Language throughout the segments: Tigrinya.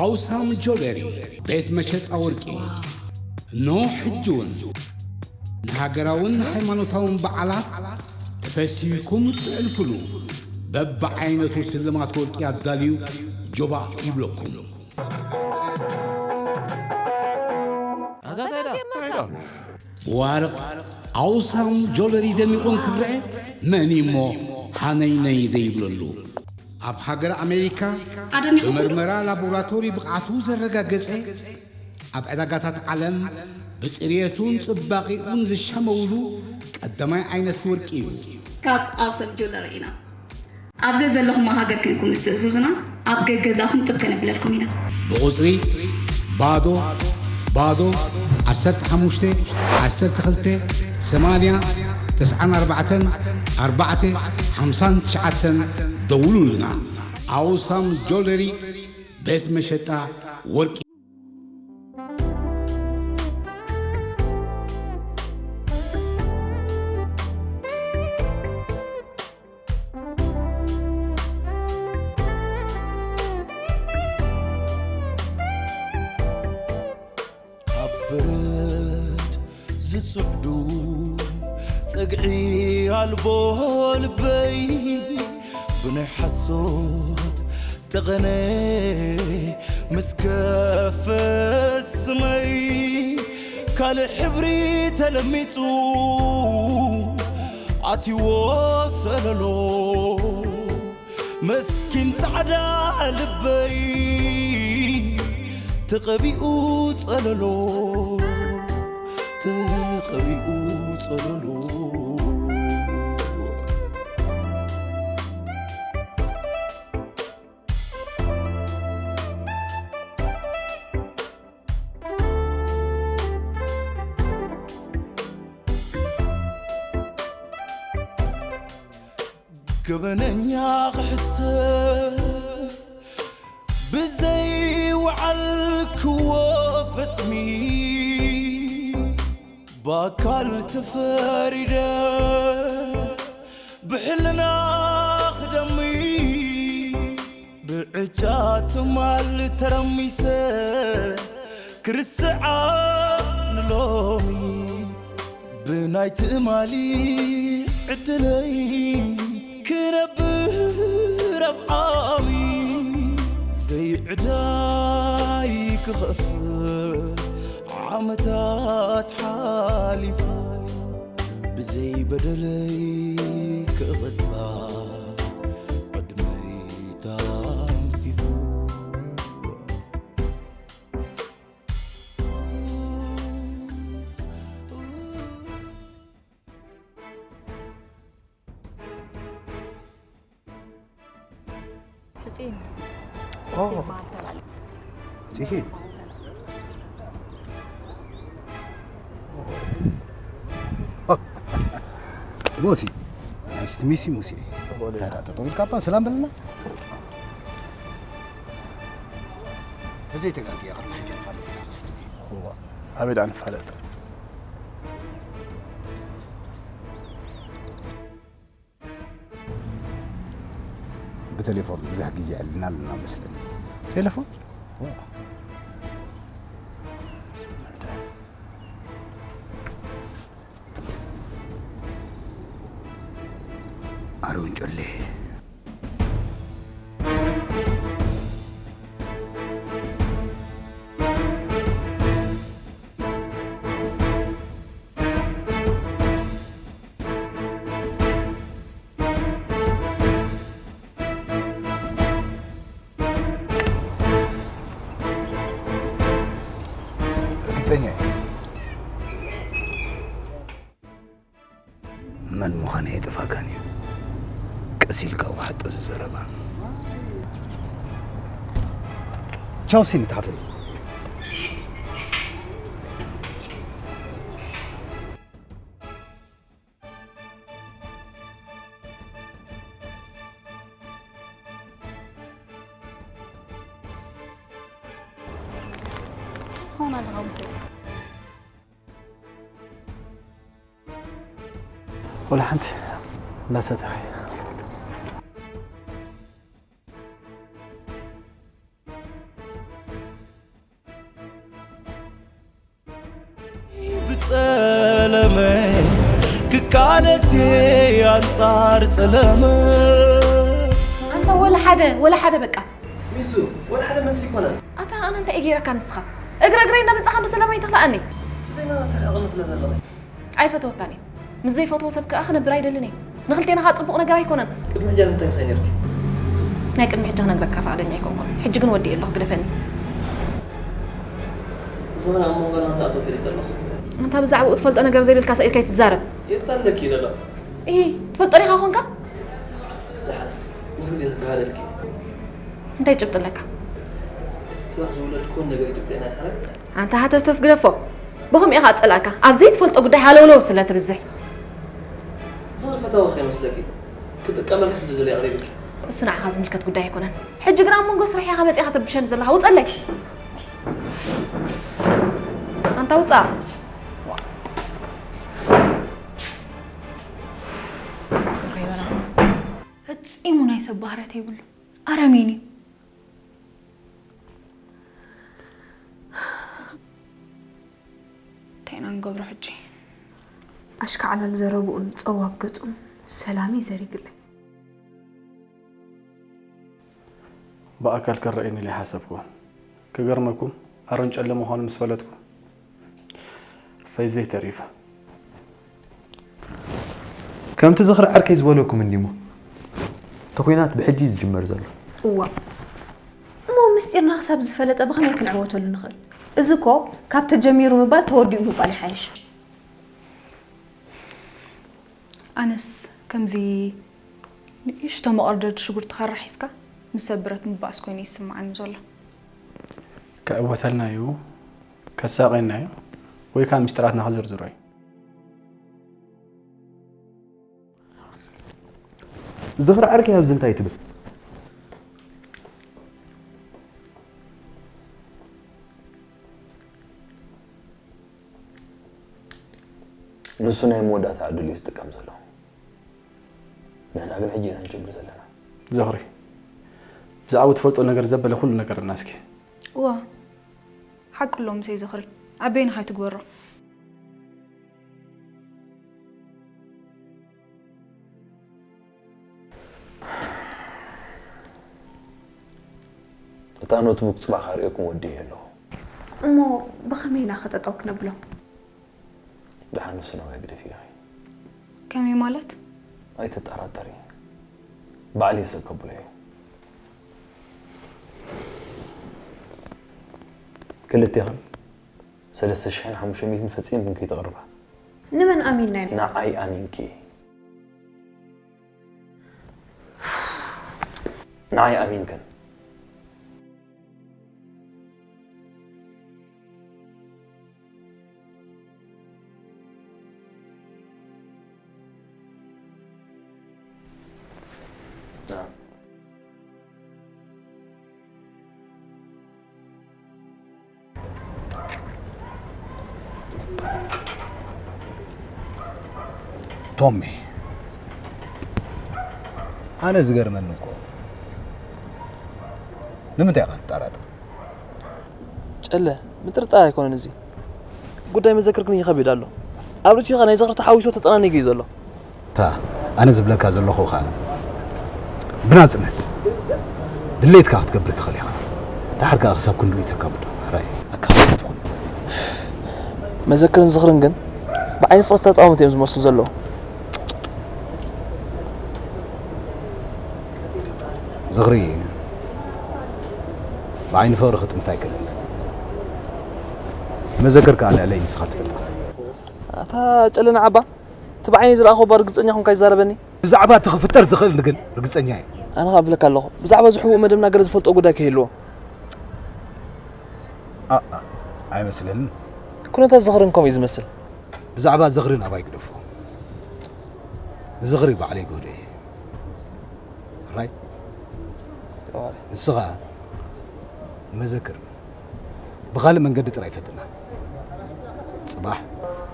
ኣውሳም ጆለሪ፣ ቤት መሸጣ ወርቂ። እነሆ ሕጂ እውን ንሃገራውን ሃይማኖታውን በዓላት ተፈሲህኩም እትሕልፉሉ በብዓይነቱ ስልማት ወርቂ ኣዳልዩ ጆባእ ይብለኩም። ዋርቕ ኣውሳም ጆለሪ ደሚቑ እንክረአ መን እሞ ሃነይነይ ዘይብለሉ? ኣብ ሃገር ኣሜሪካ ኣደሚቑ ብመርመራ ላቦራቶሪ ብቕዓቱ ዘረጋገጸ፣ ኣብ ዕዳጋታት ዓለም ብጽርየቱን ጽባቐኡን ዝሻመውሉ ቀዳማይ ዓይነት ወርቂ እዩ። ካብ ኣውሳም ጆለሪ ኢና። ኣብ ዘዘለኹሞ ሃገር ኮይንኩም ምስ ትእዝዙና፣ ኣብ ገገዛኹም ጥብ ከነብለልኩም ኢና። ብቑጽሪ ባዶ ባዶ ዓሰርተ ሓሙሽተ ዓሰርተ ክልተ ሰማንያ ተስዓን ኣርባዕተን ኣርባዕተ ሓምሳን ትሽዓተን ደውሉልና። ኣውሳም ጆለሪ ቤት መሸጣ ወርቂ። ካብ በረድ ዝጽዕዱ ጸግዒ ኣልቦ ልበይ ብናይ ሓሶት ጠቐነ ምስ ከፈ ስመይ ካልእ ሕብሪ ተለሚጹ ኣትይዎ ሰለሎ መስኪን ጻዕዳ ልበይ ተቐቢኡ ጸለሎ ተቐቢኡ ጸለሎ ገበነኛ ክሕሰብ ብዘይ ወዓልክዎ ፈጽሚ ብኣካል ተፈሪደ ብሕልና ክደሚ ብዕጫ ትማል ተረሚሰ ክርስዓ ንሎሚ ብናይ ትማሊ ዕድለይ ክነብር ኣብ ዓሚ ዘይዕዳይ ክኸፍል ዓመታት ሓሊፉ ብዘይ በደለይ ክቕጻ ዕድመይ ተንፊፉ ሕጽይ ምስ ኦ፣ ሕጽይ በዓል ተላለ ጽሂ። ሞሲ፣ nice to meet you ሙሴ። ጽቡቕ ዲና። ታዲያ ጠጠው ኢልካ እባ ሰላም በለና። ተዘይተጋግየ ቅድሚ ሕጂ ንፋለጥ ኢና መስለኒ። እዋ፣ ኣበይ ደኣ ንፋለጥ? ብቴሌፎን ብዙሕ ግዜ ዕሊልና ኣለና መስለኒ። ቴሌፎን? ኣሮን ጮሌ። ርግጸኛ እየ። መን ምዃነይ ኣይጠፋካን እዩ። ቀስ ኢልካ ዋሕጦ እዚ ዘረባ። ቻው ሲኒ ተሓተት። እንታይ ትኸውን ኣለኻ ሙሴ? ወላ ሓንቲ እንዳሰተኺ። ክቃለስ ኣንጻር ጸለመ። ኣንታ ወላ ሓደ ወላ ሓደ በቃ። ሚዙ ወላ ሓደ መልሲ ኣይኮነን። ኣታ ኣነ እንታይ እየ ገይረካ ንስኻ? እግረ እግረይ እንዳመጻኻ እንዶ ሰላም ኣይትኽልኣኒ። ብዘይ መብራት ተርሕቕኒ ስለ ዘለኺ። ኣይፈትወካን እየ። ምስ ዘይፈትዎ ሰብ ከኣ ክነብር ኣይደልን እየ። ንኽልቴና ከኣ ጽቡቕ ነገር ኣይኮነን። ቅድሚ ሕጂ ንምንታይ ምሳይ ነይርኪ? ናይ ቅድሚ ሕጂ ክነግረካ ፍቓደኛ ኣይኮንኩን። ሕጂ ግን ወዲኤ ኣለኹ፣ ግደፈኒ። እዚ ግን ኣብ መንጎና ክንኣትዎ ፈሊጠ ኣለኹ። ኣንታ ብዛዕባኡ ትፈልጦ ነገር ዘይብልካ ስኢልካ ኣይትዛረብ። የታለኪ ኢለ ኣለኹ። ኢሂ፣ ትፈልጦ ዲኻ ኮንካ? ደሓን፣ ምስ ግዜ ክገሃደልኪ። እንታይ ጭብጢ ኣለካ? እቲ ጽባሕ ዝውለድ ክውን ነገር እዩ ጭብጢ ናይ ሕራይ። ኣንታ ሃተፍተፍ ግደፎ። ብኸምኡ ኢኻ ኣጸላእካ። ኣብ ዘይትፈልጦ ጉዳይ ሃለውለው ስለ ትብዝሕ። ዝኽሪ ፈታዊ ከይመስለኪ። ክጥቀመልኪ ስለ ዝደለየ ኣቕሪብኪ። እሱ ንዓኻ ዝምልከት ጉዳይ ኣይኮነን። ሕጂ ግን ኣብ መንጎ ስራሕ ኢኻ መጺኻ ትርብሸኒ ዘለኻ። ውጸለይ። ኣንታ ውጻእ። ፈጺሙ ናይ ሰብ ባህርያት የብሉ። ኣረሜን እዩ። እንታይ ኢና ንገብሮ ሕጂ? ኣሽካዕላል ዘረብኡን ጸዋግ ገጹን ሰላመይ ዘሪግለይ። ብኣካል ክረኣየኒ ኢለ ኣይሓሰብኩን። ክገርመኩም ኣሮን ጨለ ምዃኑ ምስ ፈለጥኩ ፈይዘይ ተሪፈ። ከምቲ ዝኽሪ ዓርከይ ዝበለኩም እንዲሞ እቲ ኲናት ብሕጂ እዩ ዝጅመር ዘሎ። እዋ እሞ ምስጢርና ክሳብ ዝፈለጠ ብኸመይ ክንዕወተሉ ንኽእል? እዚ እኮ ካብ ተጀሚሩ ምባል ተወዲኡ ምባል ይሓይሽ። ኣነስ ከምዚ ንእሽቶ መቐርደድ ሽጉርቲ ካራ ሒዝካ ምስ ሰብ ብረት ምባኣስ ኮይኑ እዩ ዝስምዓኒ ዘሎ። ክዕወተልና እዩ፣ ከሳቕየና እዩ፣ ወይ ከዓ ምስጢራትና ክዝርዝሮ እዩ። ዝኽሪ ዓርከይ ኣብዚ እንታይ ትብል? ንሱ ናይ መወዳእታ ዕድል እዩ ዝጥቀም ዘሎ። ንሕና ግን ሕጂ ኢና ንጅምር ዘለና። ዝኽሪ ብዛዕባ ትፈልጦ ነገር ዘበለ ኩሉ ነገርና እስኪ። እዋ ሓቂ ኣሎ ምሰይ ዝኽሪ ኣበይንኻ ይትግበሮ። እታ ኖትቡክ ጽባሕ ካርእየኩም ወዲኤ ኣለኹ። እሞ ብኸመይ ኢና ኸጠጠው ክነብሎ? ደሓን ንሱ ናባይ ግደፍዮ ኢኺ። ከመይ ማለት? ኣይትጠራጠሪ፣ ባዕለይ ሰብ ከብሎ እየ። ክልቴኽን ሰለስተ ሽሕን ሓሙሽተ ሚእትን ፈጺምክን ከይተቕርባ። ንመን ኣሚንና ኢና? ንዓይ ኣሚንኪ። ንዓይ ኣሚንክን። ቶሚ፣ ኣነ ዝገርመኒ እኮ ንምንታይ ኢኻ ትጠራጠር? ጨለ፣ ምጥርጣር ኣይኮነን እዚ ጉዳይ መዘክር ግን ይኸብድ ኣሎ። ኣብ ርእሲኻ ናይ ዝኽሪ ተሓዊሶ ተጠናኒጉ እዩ ዘሎ። እታ ኣነ ዝብለካ ዘለኹ ኸኣ ብናጽነት ድሌትካ ክትገብር ትኽእል ኢኻ። ደሓር ከኣ ክሳብ ክንድኡ እዩ ተካብዶ። ሕራይ ኣካባቢ ትኹን። መዘክርን ዝኽርን ግን ብዓይኒ ፍቕሪ ዝተጣወሙት እዮም ዝመስሉ ዘለዉ። ዝኽሪ ብዓይኒ ፍቕሪ ክጥምታ ኣይክእልን። መዘክር ከኣ ልዕለይ ንስኻ ትፈልጣ። ኣታ ጨለና ዓባ እቲ ብዓይኒ ዝረኣኹ እባ ርግጸኛ ኹንካ ይዛረበኒ። ብዛዕባ እቲ ክፍጠር ዝኽእል ግን ርግጸኛ እየ። ኣነ ኸኣ እብለካ ኣለኹ ብዛዕባ እዚ ሕቡእ መደብና ገለ ዝፈልጦ ጉዳይ ከይህልዎ። ኣኣ ኣይመስለንን። ኩነታት ዝኽርን ከምኡ እዩ ዝመስል። ብዛዕባ ዝኽሪ ናባይ ግደፎ። ንዝኽሪ ባዕለይ ክህዶ እየ። ሕራይ ንስኻ መዘክር ብኻልእ መንገዲ ጥራይ ፈትና። ጽባሕ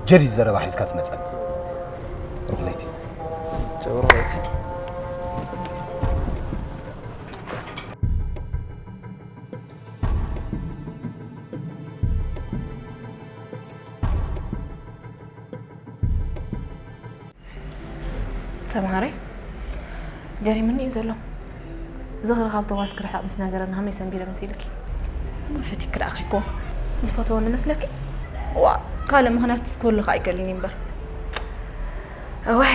ጀዲድ ዘረባ ሒዝካ ትመጸና። ሩኽለይቲ። ጨብሮ ርእሲ። ተምሃራይ ገሪምኒ እዩ ዘሎ። ዝኽሪ ካብ ተዋስኪ ርሓቕ ምስ ነገረኒ ከመይ ሰንቢደ መሲልኪ? እሞ ፈቲኪ ደኣ ኸይኮ። ዝፈትወኒ መስለኪ? ዋ፣ ካልእ ምኽንያት ክህሉ ከኣ ኣይክእልን እዩ እምበር። እዋይ፣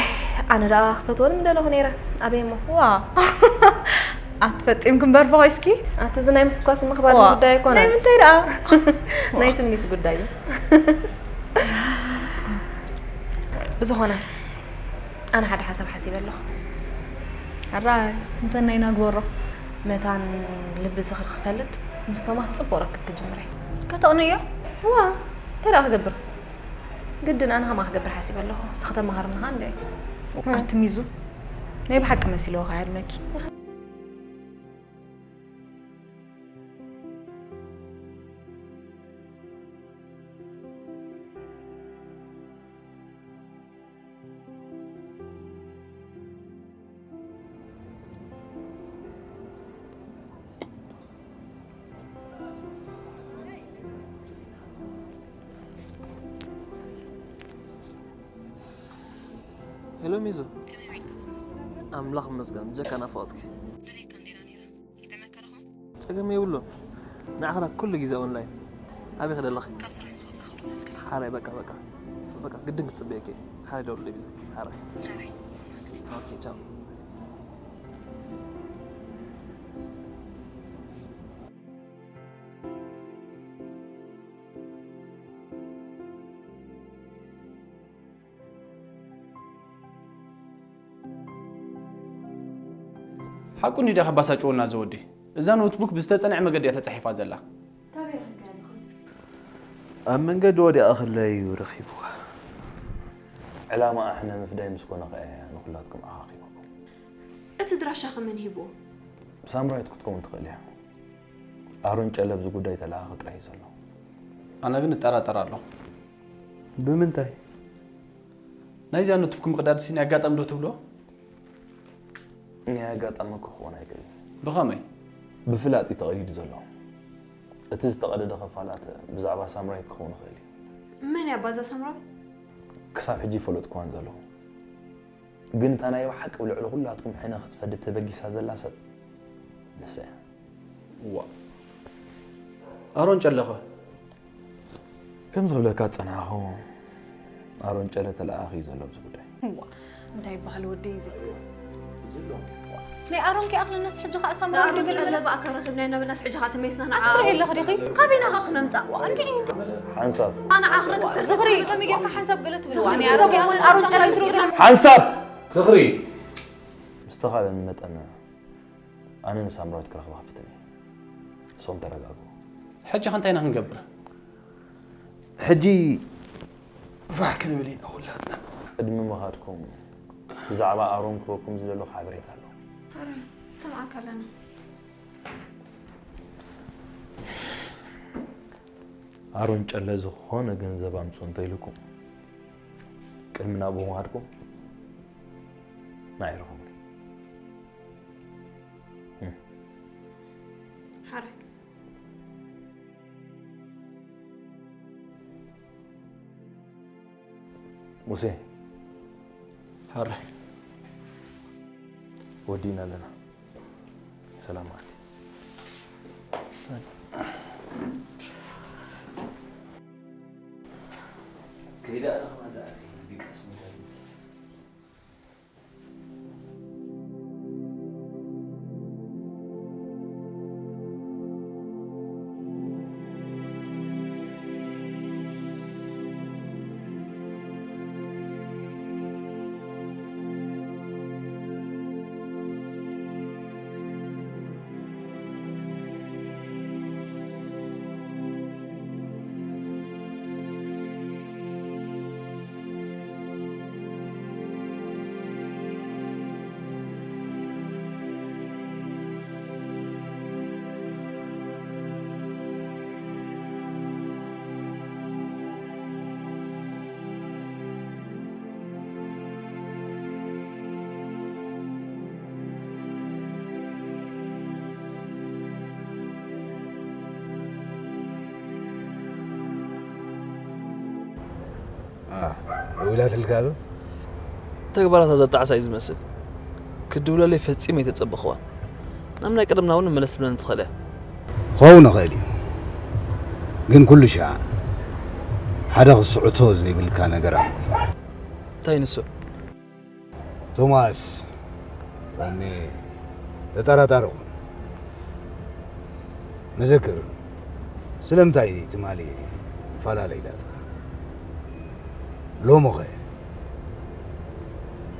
ኣነ ደኣ ክፈትወኒ ምደለኹ ነይረ። ኣበይ እሞ? ዋ፣ ኣቲ ፈጺምኪ እምበር ፈኾስኪ። ኣቲ እዚ ናይ ምፍኳስ ምኽባር ዋ፣ ጉዳይ ኣይኮነን። ናይ ምንታይ ደኣ? ናይ ትምኒት ጉዳይ እዩ። ብዝኾነ ኣነ ሓደ ሓሳብ ሓሲበ ኣለኹ። ሕራይ፣ ንሰናይ ናግበሮ። መታን ልቢ ዝኽሪ ክፈልጥ ምስ ቶማስ ጽቡቕ ርክብ ክጅምር እየ። ከተቕንዮ? እዋ፣ እንታይ ደኣ ክገብር? ግድን ኣነ ከምኣ ክገብር ሓሲበ ኣለኹ። ንስኺ ተመሃርኒ ኸኣ እንድዒ። ኣቲ ሚዙ፣ ናይ ብሓቂ መሲልዎ ከኣ የድነኪ። ሄሎ ሚዙ። ከመይ ውዒልካ ቶማስ? ኣምላኽ ይመስገን፣ ብጀካ ናፍቖትኪ። ደልየካ እንዲና ነይረ። ይጥዕመካ ዶ ኾን? ጸገም የብሉን። ንዓኺ ኩሉ ግዜ ኦንላይን። ኣበይ ከ ደለኺ? ካብ ስራሕ ምስ ወጻእኩ ክደውለልካ። ሓራይ በቃ፣ በቃ። በቃ ግድን ክጽበየኪ እየ። ሓራይ ደውልለይ ቢለ። ሓራይ። ሓራይ። ኦኬ፣ ቻው። ሓቁ እንድዩ ድኣ ከባሳጭወና እዚ ወዲ። እዛ ኖትቡክ ብዝተጸንዐ መገዲ እያ ተጻሒፋ ዘላ። ካበይ ረኺብካያ ዝኽሪ? ኣብ መንገዲ ወዲቓ ከላ እዩ ረኺብዋ። ዕላማኣ ሕነ ምፍዳይ ምስ ኮነ ከኣ እያ ንኹላትኩም ኣኻኺባኩም። እቲ ድራሻ ከ መን ሂብዎ? ሳምራዊት ክትከውን ትኽእል እያ። ኣሮን ጨለ ኣብዚ ጉዳይ ተለኣኺ ጥራይ እዩ ዘሎ። ኣነ ግን እጠራጠር ኣለኹ። ብምንታይ? ናይዚኣ ኖትቡክ ምቕዳድሲ ናይ ኣጋጣሚ ዶ ትብሎ? ናይ ኣጋጣሚ ክኸውን ኣይክእልን። ብኸመይ? ብፍላጥ እዩ ተቐዲዱ ዘሎ። እቲ ዝተቐደደ ክፋላት ብዛዕባ ሳምራዊት ክኸውን ይኽእል እዩ። መን እያ ባዛ ሳምራዊት? ክሳብ ሕጂ ይፈለጥኩዋን ዘለኹ። ግን እታ ናይ ብሓቂ ብልዕሊ ኩላትኩም ሕነ ክትፈዲ ተበጊሳ ዘላ ሰብ ንሳ እያ። ዋ። ኣሮን ጨለኸ? ከምዚ ክብለካ ዝጸናሕኹ፣ ኣሮን ጨለ ተለኣኺ እዩ ዘሎ ኣብዚ ጉዳይ። እዋ፣ እንታይ ይበሃል ወደይ እዚ? ናይ ኣሮን ከይኣኽለናስ ሕጂ ኸኣ ሳምራዊት ንኣሮን ገለ ጨለ በለ? ብኣካ ረኺብናዮ እናበልናስ ሕጂ ኸኣ ተመሊስና ንዓ ኣትርኢ ኣለኺ ዲኺ? ካበይና ኸኣ ክነምጻ? ዋ፣ እንዲዒ። ሓንሳብ። ኣነ ዓኽሪ ክትር ዝኽሪ ከመይ ጌርካ ሓንሳብ ገለ ትብል? ዝኽሪ ኣነ ሰው ኣሮን ሙሉ ኣሮን ጨለ ጨለ ትብል? ሓንሳብ! ዝኽሪ! ብዝተኻእለኒ መጠን ኣነ ንሳምራዊት ክረኽባ ክፍትን እየ። ንሶም ተረጋግኡ። ሕጂ ኸ እንታይ ኢና ክንገብር? ሕጂ ፋሕ ክንብል ኢና ኩላትና። ቅድሚ ምኻድኩም ብዛዕባ ኣሮን ክህበኩም ዝደለኹ ሓበሬታ ኣሎ። ኣረ፣ ንሰምዓካ ኣለና። ኣሮን ጨለ ዝኾነ ገንዘብ ኣምጽኡ እንተኢሉኩም ቅድሚ ናብኡ ምኻድኩም ንዓይ ርኸቡኒ። እም። ሓራይ። ሙሴ። ሓራይ። ወዲእና ኣለና። ሰላም ኣቲ። ከይዳ ኣለኹ ማዛ ኣቲ። ድቃስ መድሃኒት። ደዊላትልካ ዶ? ተግባራታ ዘጣዕሳ እዩ ዝመስል። ክድውለለይ ፈጺመ ኣይተጸበኽዋን። ናብ ናይ ቀደምና እውን መለስ ትብለኒ ትኽእል እያ። ክኸውን ይኽእል እዩ፣ ግን ኩሉ ሻዕ ሓደ ክስዕቶ ዘይብልካ ነገር ኣሎ። እንታይ ንሱ? ቶማስ፣ ሮሜ፣ ተጠራጣሪ ኩን። መዘክር፣ ስለምንታይ ትማሊ ፈላለ ኢላትካ? ሎሚ ኸ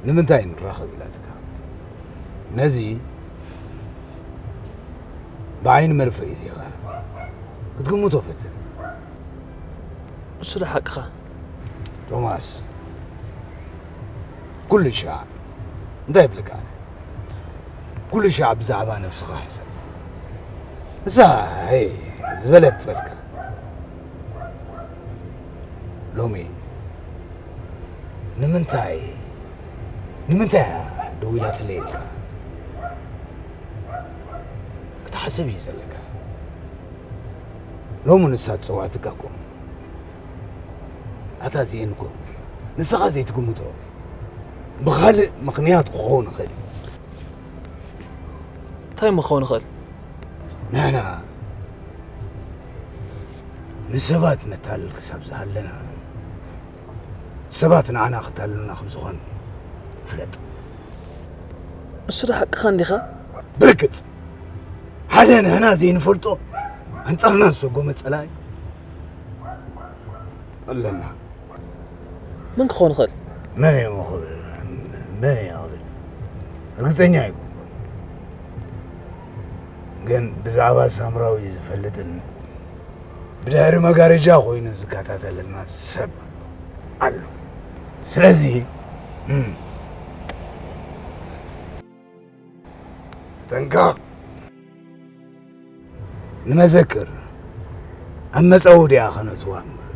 ንምንታይ ንራኸብ ኢላትካ? ነዚ ብዓይኒ መርፍእ ኢኻ ክትግምቶ ፈትን። እሱ ዶ ሓቅኻ? ቶማስ፣ ኩሉ ሻዕ እንታይ ይብልካ? ኩሉ ሻዕ ብዛዕባ ነብስኻ ሕሰብ። እሳ ዝበለት ትበልካ። ሎሚ ንምንታይ ንምንታይ እያ ደዊላትለይ ኢልካ ክትሓስብ እዩ ዘለካ። ሎሚ ንሳ ትጸዋዕትካ እኮ ኣታ እዚኤን እኮ ንስኻ ዘይትግምቶ ብኻልእ ምኽንያት ክኸውን ይኽእል እዩ። እንታይ ምኸውን ይኽእል? ንሕና ንሰባት ነታልል ክሳብ ዝሃለና ሰባት ንዓና ክታልሉና ከም ዝኾኑ ፍለጥ። እሱ ዶ ሓቅኻ እንዲኻ? ብርግጽ ሓደ ንሕና ዘይንፈልጦ ኣንጻርና ዝሰጎመ ጸላኢ ኣለና። መን ክኾን ይኽእል? መን እዮም ክብል መን እዮም ክብል ርግጸኛ ኣይኮንኩን። ግን ብዛዕባ ሳምራዊ ዝፈልጥን ብድሕሪ መጋረጃ ኮይኑ ዝከታተልና ሰብ ኣሎ። ስለዚ እም፣ ጠንቀቕ። ንመዘክር ኣብ መጻወድያ ከነትዋ እምበር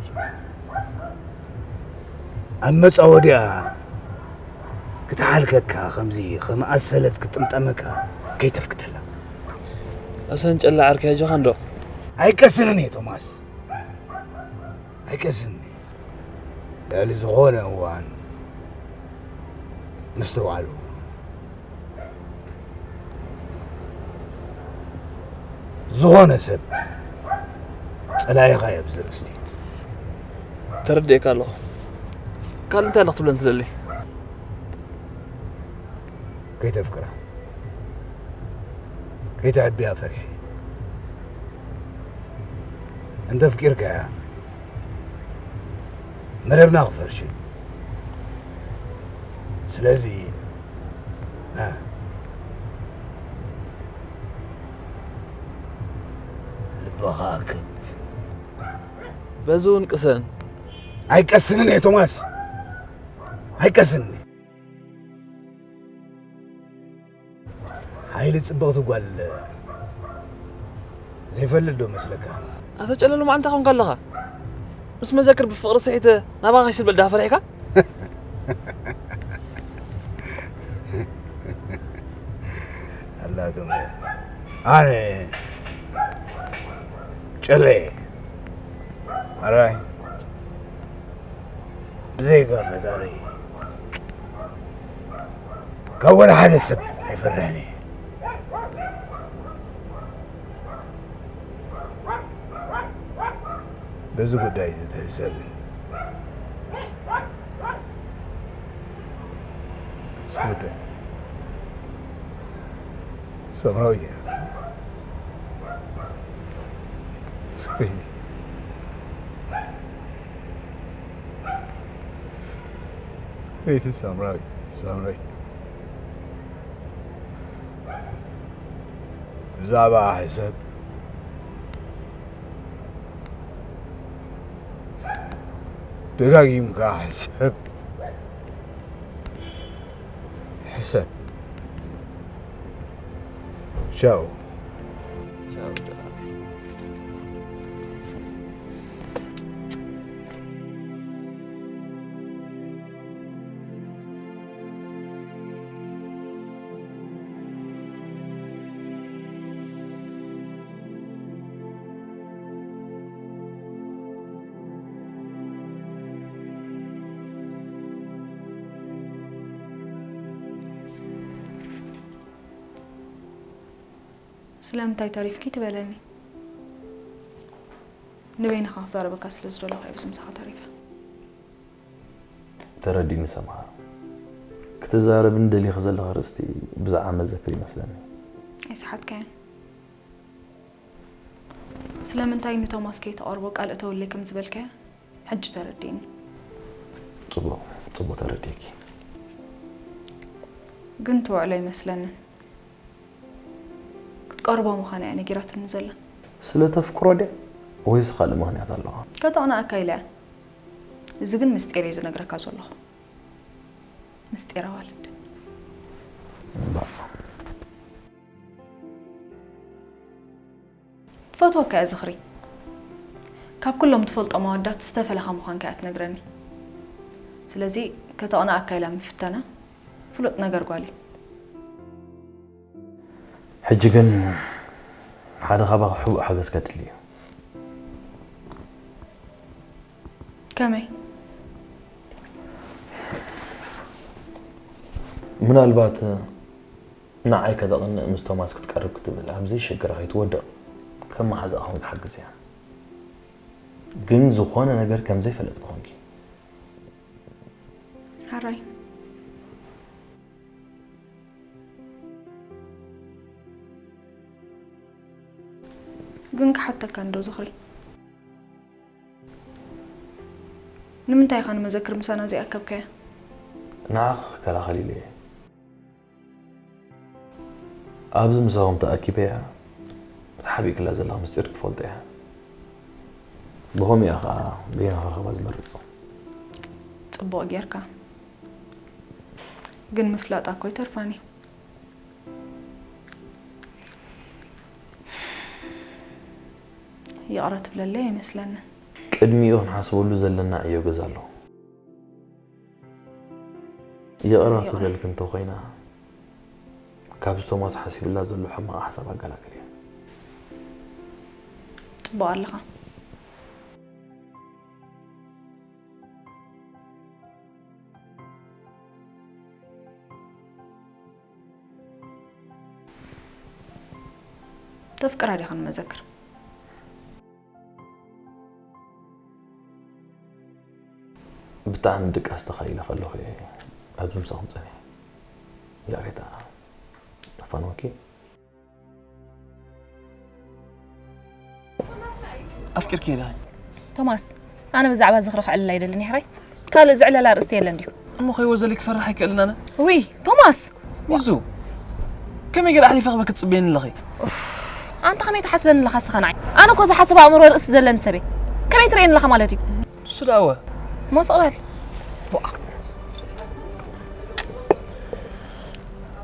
ኣብ መጻወድያ ክትሓልከካ ከምዚ ከመኣሰለት ክትጥምጠመካ ከይተፍቅደላ። ኣሰን ጨላ ዓርከይ ኣጆኻ እንዶ። ኣይቀስንን እየ ቶማስ፣ ኣይቀስንን እየ። ልዕሊ ዝኾነ እዋን ምስትውዓሉ ዝኾነ ሰብ ጸላኢኻ እየ ኣብዚ ርእስቲ። ተረዲኤካ ኣለኹ። ካልእ እንታይ ኣለኽ ትብለን ትደሊ? ከይተፍቅራ ከይተዕብያ ፈሪሐ። እንተ ኣፍቂርካያ መደብና ክፈርሽ እዩ። ስለዚ እ፣ ልብኻ ክብ በዚ እውን ቅሰን። ኣይቀስንን እየ ቶማስ፣ ኣይቀስንን እየ። ሓይሊ ጽብቕቲ ጓል ዘይፈልጥ ዶ መስለካ? ኣቶ ጨለሉ መዓንታ ኮንካ ኣለኻ? ምስ መዘክር ብፍቕሪ ስሒተ ናባኻ ይስልበል ዳ ፈሪሕካ? ኣላቶም ኣነ ጨለ ኣራይ ብዘይካ ፈጣሪ ካብ ወላ ሓደ ሰብ ኣይፈርሕን እየ። በዚ ጉዳይ ዝተህሰብን እዚ ጉዳይ ሰምራዊ እያ። ሰበይቲ ሰበይቲ ሳምራዊት ሳምራዊት ብዛዕባ ሕሰብ ደጋጊምካ ሕሰብ ሕሰብ ቻው። ስለምንታይ ተሪፍኪ ትበለኒ? ንበይንኻ ክዛረበካ ስለ ዝደለኹ እየ ብስምሳኻ ተሪፈ። ተረዲኒ ሰምሃር። ክትዛረብኒ ደሊኺ ዘለኺ ኣርእስቲ ብዛዕባ መዘክር ይመስለኒ። ኣይሰሓትካዮን። ስለምንታይ ንቶማስ ከይተቐርቦ ቃል እተወለይ ከም ዝበልካዮ ሕጂ ተረዲኒ። ጽቡቕ፣ ጽቡቕ ተረዲእኪ። ግን ትውዕሎ ኣይመስለንን። ክትቀርቦ ምዃና እያ ነጊራትኒ ዘላ። ስለ ተፍቅሮ ድያ ወይስ ካልእ ምኽንያት ኣለዋ? ከተቕንኣካ ኢለ እያ። እዚ ግን ምስጢር እየ ዝነግረካ ዘለኹ። ምስጢር ኣዋልድ። እምባ። ትፈትወካ እያ ዝኽሪ። ካብ ኩሎም ትፈልጦም ኣወዳት ዝተፈለኻ ምዃንካ እያ ትነግረኒ። ስለዚ ከተቕንኣካ ኢላ ምፍተና ፍሉጥ ነገር ጓል እዩ። ሕጂ ግን ሓደ ካባኺ ሕቡእ ሓገዝ ከድሊ እዩ። ከመይ? ምናልባት ንዓይ ከተቕንእ ምስ ቶማስ ክትቀርብ ክትብል ኣብ ዘይሽግራ ከይትወድቕ ከም መሓዛኣ ኮንኪ ሓግዝያ። ግን ዝኾነ ነገር ከም ዘይፈለጥኪ ኮንኪ። ሕራይ። ግን ክሓተካ እንዶ ዝኽሪ፣ ንምንታይ ኢኻ ንመዘክር ምሳና ዘይኣከብካያ? ንዓኺ ክከላኸል ኢለ እየ። ኣብዚ ምሳኹም ተኣኪበያ፣ እቲ ሓቢእክላ ዘለኻ ምስጢር ክትፈልጦ እያ። ብኸምኡ እያ ኸዓ በይና ክረኽባ ዝመርጽ። ጽቡቕ ጌርካ። ግን ምፍላጣ እኮ ይተርፋኒ። ይቕረ ትብለለይ ኣይመስለንን። ቅድሚኡ ክንሓስበሉ ዘለና ዕዮ ገዛ ኣሎ። ይቕረ ትበልኪ እንተኾይና፣ ካብ ቶማስ ሓሲብላ ዘሎ ሕማቕ ሓሳብ ኣገላግልያ። ጽቡቕ ኣለኻ። ተፍቅራ ዲኻ ንመዘክር? ብጣዕሚ ድቃስ ተኻኢለ ከለኹ እየ ኣብዚ ምሳኹም ጸኒሐ። ይቕሬታ። ኣፋንወኪ? ኣፍቂርኪ ዲኺ? ቶማስ፣ ኣነ ብዛዕባ ዝኽሪ ክዕልል ኣይደልን እየ ሕራይ። ካልእ ዝዕለል ኣርእስቲ የለን ድዩ? እሞ ከይወዘለይ ክፈርሕ ኣይክእልን ኣነ። ውይ ቶማስ! ሚዙ፣ ከመይ ገይረ ኣሕሊፈ ክበኪ ትጽበየኒ ኣለኺ? ኣንታ ከመይ ትሓስበኒ ኣለኻ እስኻ ንዓይ? ኣነ እኮ ዝሓስብ ኣእምሮ ርእሲ ዘለኒ ሰብ እየ። ከመይ ትርእየኒ ኣለኻ ማለት እዩ? ንሱ ደኣ እወ። እሞ ስቕ በል።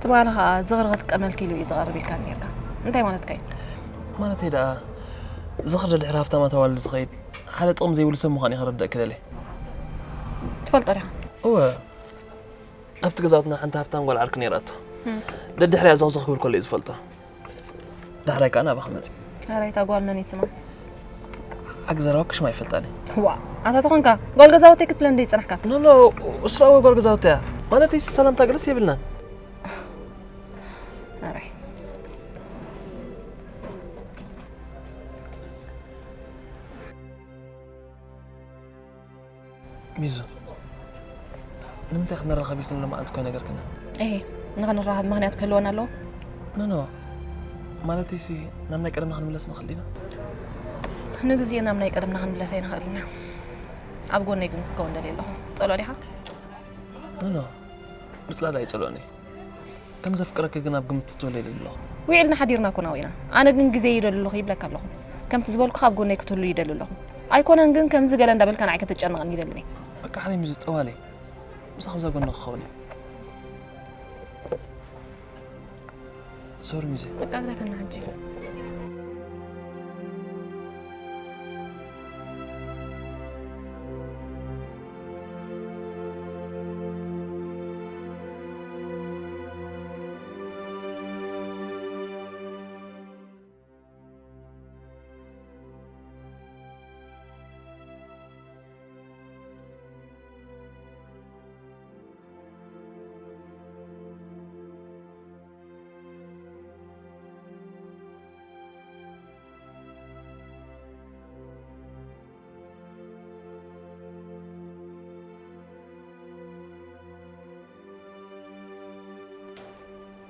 ትማሊ ኸኣ ዝኽሪ ክትቀመልኪ ኢሉ እዩ ዝቐርብ ኢልካኒ ነይርካ። እንታይ ማለትካ እዩ? ማለተይ ደኣ ዝኽሪ ደድሕሪ ሃፍታማት ኣዋልድ ዝኸይድ ሓደ ጥቕሚ ዘይብሉ ሰብ ምዃኑ እየ ከረድኣኪ ደልየ። ትፈልጦ ዲኻ? እወ። ኣብቲ ገዛውትና ሓንቲ ሃፍታም ጓል ዓርኪ ነይራቶ። ደድሕሪኣ ዞኽዞኽ ክብል ከሎ እዩ ዝፈልጦ። ዳሕራይ ከኣ ናባኻ መጺኡ። ኣረ እታ ጓል መን እዩ ስማ? ሓቂ ዘረባኪ ሽማ ኣይፈልጣን እየ። ዋእ ኣታ ተኾንካ ጓል ገዛውተይ ክትብለኒ ዶ ይጸናሕካ? ኖኖ እሱ ደኣ እወ ጓል ገዛውተይ እያ። ማለተይሲ ሰላምታ ገለስ የብልናን። ኣረ ሚዙ ንምንታይ ክንራኸብ ኢልክን ሎማዓንቲ እኮ ኣይነገርክና። እሄ ንኽንራኸብ ምኽንያት ክህልወና ኣለዎ። ኖኖ ማለተይሲ ናብ ናይ ቀደምና ክንምለስ ንኽእል ዲና? ንግዜኡ ናብ ናይ ቀደምና ክንምለስ ኣይንኽእልን ኢና። ኣብ ጎነይ ግን ክትከውን ደልየ ኣለኹ። ትጸልኦ ዲኻ? ኖኖ ምጽላል ኣይጸልኦን እየ። ከም ዘፍቅረኪ ግን ኣብ ግምት ክትህሉ ይደሊ ኣለኹ። ውዒልና ሓዲርና እኮ ኢና ውዒልና። ኣነ ግን ግዜ ይደሊ ኣለኹ ይብለካ ኣለኹ። ከምቲ ዝበልኩኻ ኣብ ጎነይ ክትህሉ ይደሊ ኣለኹ። ኣይኮነን ግን ከምዚ ገለ እንዳበልካ ንዓይ ከተጨንቐኒ ይደልን እየ። በቃ ሓሪም እዩ ዝጠዋለይ። ምሳኺ እዛ ጎኒ ክኸውን እየ። ሶሪ ሚዜ። በቃ ግደፈና ሕጂ።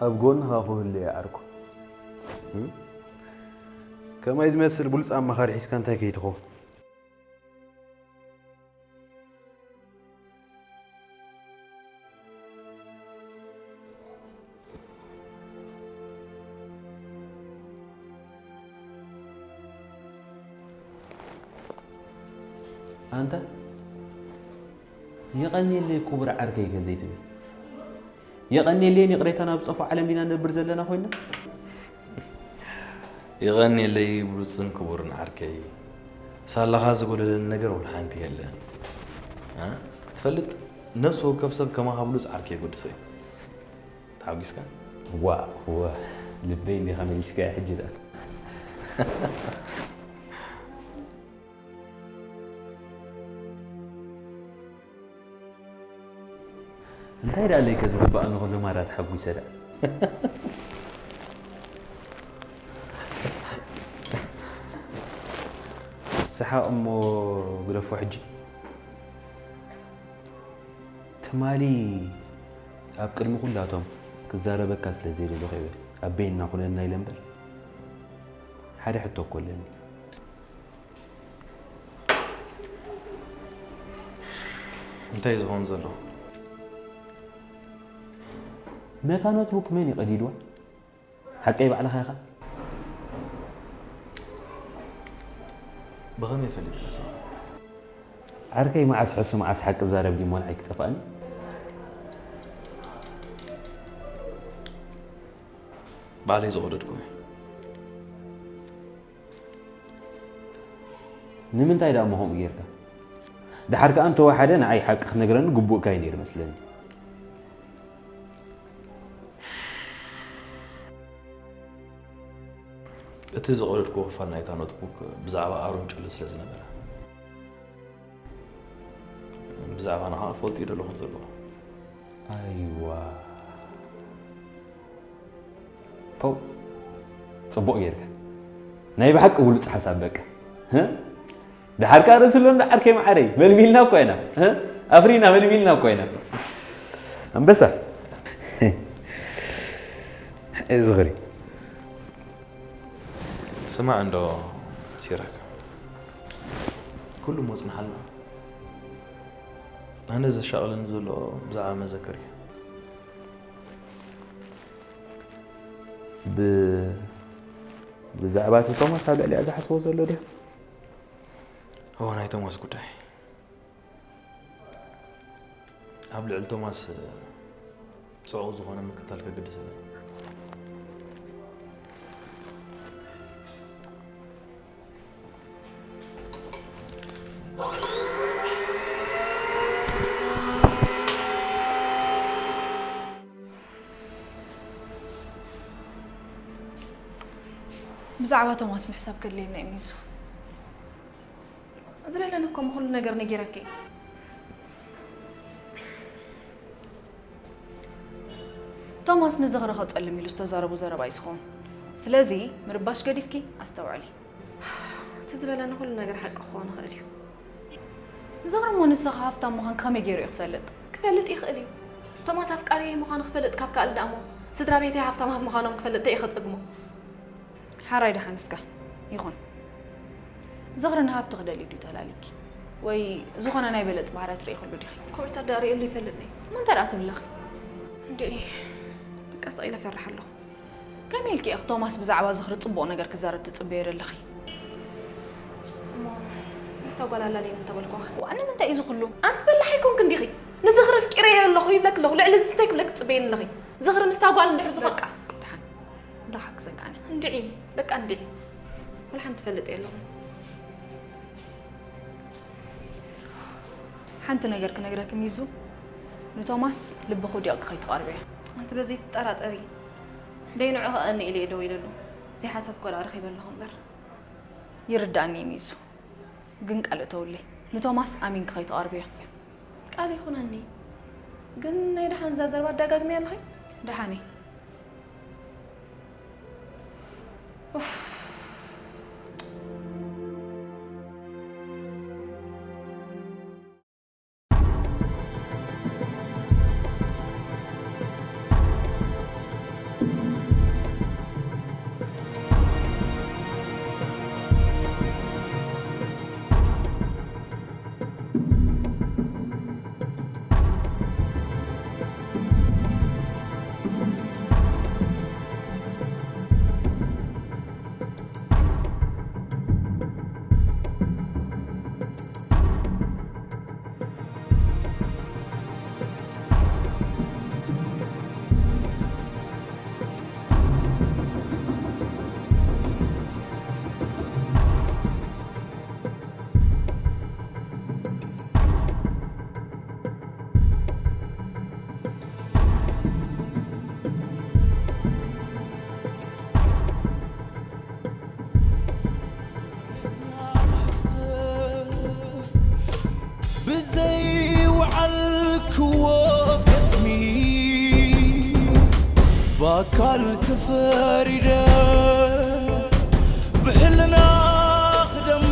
ኣብ ጎንኻ ክህሉ እየ ዓርኩ። እም? ከማይ ዝመስል ብሉጽ ኣማኻሪ ሒዝካ እንታይ ከይትኸውን? ኣንታ የቐንየለይ ክቡር ዓርከይ ከዘይትብል፣ የቐንየለይን ይቕሬታ ናብ ዝጸፍኦ ዓለም ኢና ንነብር ዘለና ኮይና። የቐንየለይ ብሉጽን ክቡርን ዓርከይ፣ ሳላኻ ዝጎደለኒ ነገር ወላ ሓንቲ የለን። እ? ትፈልጥ፣ ነፍሲ ወከፍ ሰብ ከማኻ ብሉጽ ዓርከይ የገድሶ እዩ። ተሓጒስካ? ዋ ዋ፣ ልበይ እንዲኻ መሊስካያ ሕጂ ደኣ። እንታይ ደኣ ለይከ ዝግባኣኒ ኩሉ ማራ ተሓጒሰ ደኣ። ሰሓቕ እሞ ግደፎ ሕጂ። ትማሊ ኣብ ቅድሚ ኩላቶም ክዛረበካ ስለ ዘይደለኹ እየ ኣብ በይንና ኩነና ኢለ እምበር፣ ሓደ ሕቶ እኮ ኣለኒ። እንታይ እዩ ዝኾን ዘሎ? ነታ ኖትቡክ መን እዩ ቀዲድዋ? ሓቀይ ባዕልኻ ኢኻ? ብኸመይ ፈሊጥካ ንስኻ? ዓርከይ መዓስ ሕሱ መዓስ ሓቂ ዛረብ ድዩ እሞ ንዓይ ክጠፍኣኒ? ባዕለይ ዝቐደድኩ እየ። ንምንታይ ደኣ እሞ ከምኡ ጌርካ? ደሓር ከኣ እንተወሓደ ንዓይ ሓቂ ክነግረኒ ግቡእካ እዩ ነይሩ መስለኒ። እቲ ዝቐደድኩዎ ክፋል ናይታ ኖትቡክ ብዛዕባ ኣሮን ጨሎ ስለ ዝነበረ፣ ብዛዕባና ኸዓ ፈልጡ ይደለኹም ዘለኹ። ኣይዋ ፖው፣ ጽቡቕ ጌርካ። ናይ ብሓቂ ብሉጽ ሓሳብ በቃ። ህ? ደሓር ከኣ ርእሲ ኣሎ እንዳ ዓርከይ መዓረይ። መልሚልና እኮ ኢና። ህ? ኣፍሪና መልሚልና እኮ ኢና። ኣንበሳ። እዚ ዝኽሪ። ስማዕ እንዶ ሲራክ፣ ኩሉ ሞጽናሓልና። ኣነ ዘሻቕለኒ ዘሎ ብዛዕባ መዘክር እዩ። ብ ብዛዕባ እቲ ቶማስ ኣብ ልዕሊኣ ዝሓስቦ ዘሎ ድያ? እዎ ናይ ቶማስ ጉዳይ። ኣብ ልዕሊ ቶማስ ጽዑቕ ዝኾነ ምክታል ከገድሰና እዩ። ብዛዕባ ቶማስ ምሕሳብ ከድልየና እዩ ሚዙ። ዝበለኒ እኮ ኩሉ ነገር ነጊረኪ። ቶማስ ንዝኽሪ ከጸልም ኢሉ ዝተዛረቦ ዘረባ እዩ ዝኸውን። ስለዚ ምርባሽ ገዲፍኪ ኣስተውዕሊ። እቲ ዝበለኒ ኩሉ ነገር ሓቂ ክኸውን ይኽእል እዩ። ዝኽሪ እሞ ንስኻ ሃፍታም ምዃን ከመይ ገይሩ እዩ ክፈልጥ? ክፈልጥ ይኽእል እዩ። ቶማስ ኣፍቃሪየይ ምዃኑ ክፈልጥ ካብ ከኣለ ደኣ እሞ ስድራ ቤተይ ሃፍታማት ምዃኖም ክፈልጥ እንታይ እዩ ከጸግሞ? ሓራይ ደሓን እስከ ይኹን። ዝኽሪ ንሃብቲ ክደሊ ድዩ ተላሊኪ? ወይ ዝኾነ ናይ በለጽ ባህርያት ርኢኽሉ ዲኺ? ኮሚታ ደኣ ርእየሉ ይፈልጥኒ። እሞ እንታይ ደኣ ትብሊ ኣለኺ? እንድዒ በቃ ስቕ ኢለ እፈርሕ ኣለኹ። ከመይ ኢልኪ ኢኺ ቶማስ ብዛዕባ ዝኽሪ ጽቡቕ ነገር ክዛረብ ትጽበዮ ዘለኺ? እሞ ምስታ ጓል ኣላልየኒ እንተበልኩዋ? ዋእ ንምንታይ እዩ እዚ ኩሉ? ኣንቲ በላሕ ኣይኮንክን ዲኺ? ንዝኽሪ ኣፍቂረዮ ኣለኹ ይብለኪ ኣለኹ። ልዕሊ እዚ እንታይ ክብለኪ ትጽበይኒ ኣለኺ? ዝኽሪ ምስታ ጓል እንድሕር ዝኾነ በቃ ደሓን። እንታይ ክሓግዘካ ኣነ? እንድዒ በቃ እንድዒ። ወላ ሓንቲ ትፈልጥ የለኹን። ሓንቲ ነገር ክነግረኪ ሚዙ፣ ንቶማስ ልብኺ ውዲቕኪ ከይትቐርብዮ። ኣንቲ በዚ ትጠራጠሪ። ደይ ንዑ ከኣ ንኢለ እየ ደው ኢለሉ። ዘይሓሰብክዎ ደኣ ረኺበ ኣለኹ እምበር። ይርዳእኒ እዩ ሚዙ። ግን ቃል እተውለይ። ንቶማስ ኣሚንኪ ከይትቐርብዮ። ቃል ይኹነኒ። ግን ናይ ደሓን እዛ ዘረባ ኣደጋግምያ ኣለኺ? ደሓነይ። ኡፍ። ብኣካል ተፈሪደ ብሕልና ክደሚ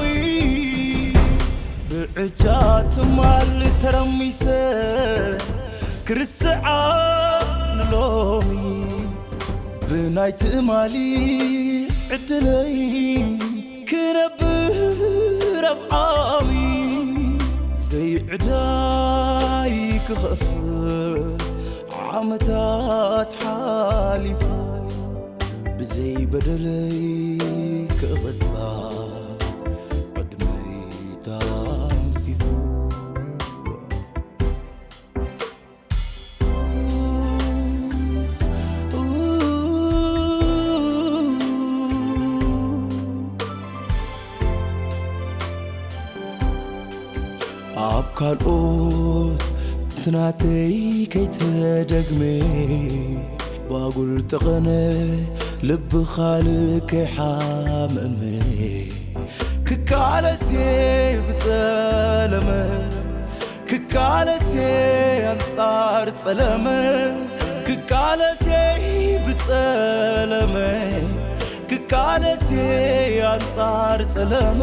ብዕጃ ትማል ተረሚሰ ክርስዓ ንሎሚ ብናይ ትማሊ ዕድለይ ክነብር ኣብ ዓሚ ዘይዕዳይ ክኸፍል ዓመታት ሓሊፉ ብዘይ በደለይ ክቕጻ ዕድመይ ታንፊፉ። ኣብ ካልኦት ትናተይ ከይተደግመ ባጉል ጠቐነ ልቢ ካልእ ከይሓመመ ክቃለስ ብጸለመ ክቃለስ ኣንጻር ጸለመ ክቃለስ ብጸለመ ክቃለስ ኣንጻር ጸለመ